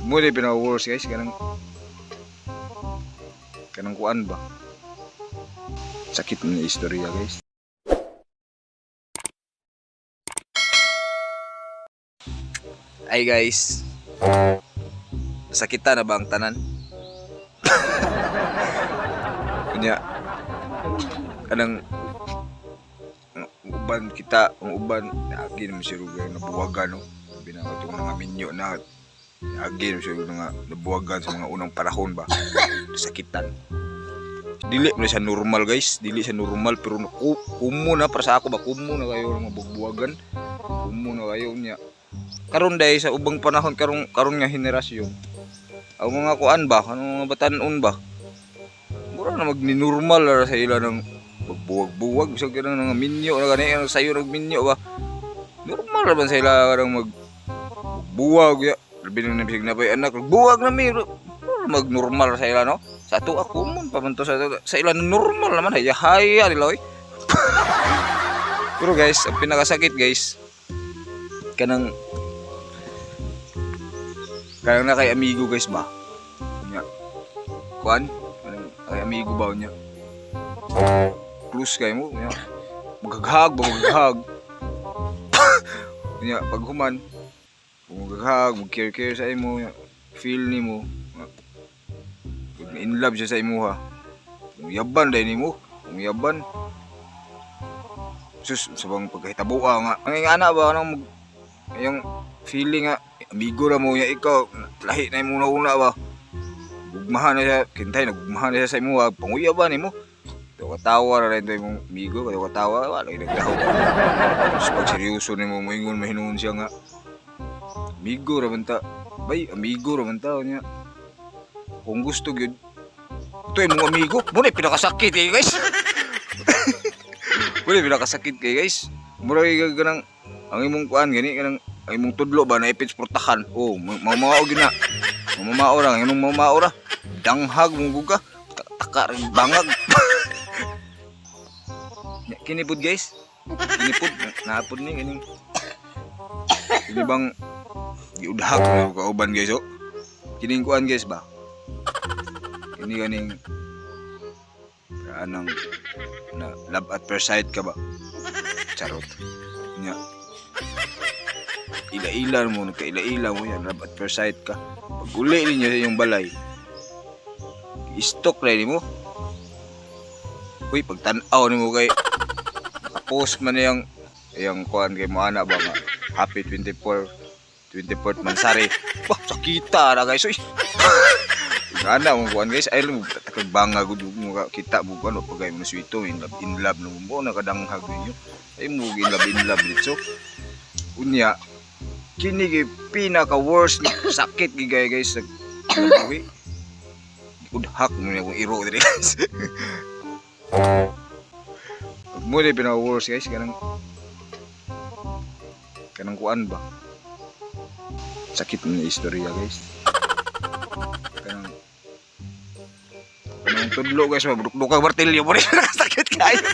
Mo ni pinaka worst, guys, kanang kuan ba? Sakit man ni istorya, guys. Ay guys. Sakitan na ba ang tanan? Kunya kanang ang uban kita, ang uban naagi naman siya ruga nabuwagan, no. Sabi na itong mga minyo na naagi naman siya nga nabuwagan sa mga unang panahon ba. Sakitan. Dili man siya normal, guys, dili siya normal, pero naku, kumo na para sa ako ba, kumo na kayo mga bugbuwagan. Kumo na kayo niya. Karon dahil sa ubang panahon karon karon nga henerasyon. Ang mga kuan ba, ano mga batanon ba? Mura na magni-normal ra sa ila ng magbuwag-buwag sa ganang nga minyo na gani ang sayo nagminyo ba. Normal ra man sa ila kanang mag buwag ya. Labi na nabisig na pa anak, buwag na mi. Mura mag normal sa ila, no. Sa ato ako man pa man to sa ila normal naman, haya-haya nila oy. Pero guys, ang pinakasakit, guys, kanang kanang na kay amigo, guys, ba. Nya. Kuan, kanang kay amigo ba niya. Close kay mo nya. Magaghag ba, magaghag. Nya pag human, kung magaghag, mag care care sa imo, nya, feel nimo nga, pag in love siya sa imuha. Kung yaban dahil nimo, kung yaban. Sus, sa bang pagkahitaboa nga. Ang ingana ba kanang mag, yung feeling nga amigo ra mo niya ikaw, lahi na imo una ba. Gugmahan na siya, kintay nagugmahan na siya sa imuha, panguya ba nimo? Tawa tawa ra rin imong amigo, tawa tawa, wala gyud naglaho. Tapos pag seryoso nimo moingon mahinuon siya nga amigo ra man ta. Bay, amigo ra man ta niya. Kung gusto gyud ito imong amigo, mo na pinakasakit eh, guys. Mo na pinakasakit kay guys. Mura kay ganang ang imong kuan gani kanang ang imong tudlo ba na ipit portahan. Oh, mamao gyud na. Mamao ra, ang imong mamao ra. Danghag mo ka. Taka rin bangag. Nya, kini pud, guys. Kini pud naapod ni kaning kini bang giudhak na kauban, guys, oh. Kining kuan, guys, ba. Kini kaning anang na love at first sight ka ba? Charot. Nya. Ila-ila mo, nagkaila-ila mo yan, love at first sight ka. Pag uli ninyo sa inyong balay, i-stalk na mo. Uy, pagtanaw nimo kay nakapost man yang yang kuan kay mo ana ba nga happy 24 24th mansari. Wah, sakita ra, guys. Uy. Ana mo kuan, guys, ay mo takag banga gud mo ka kita mo kuan pagay mo na swito in love no mo nakadanghag ninyo. Ay mo in love dito. Unya kini gyud pinaka worst nga sakit gigay, guys, sa buhi. Udhak mo na akong iro diri, guys. Mo ni pinaka worst, guys, kanang kanang kuan ba. Sakit man ni istorya, guys. Kanang kanang tudlo, guys, mabudok-dukag martilyo mo rin, nakasakit kayo.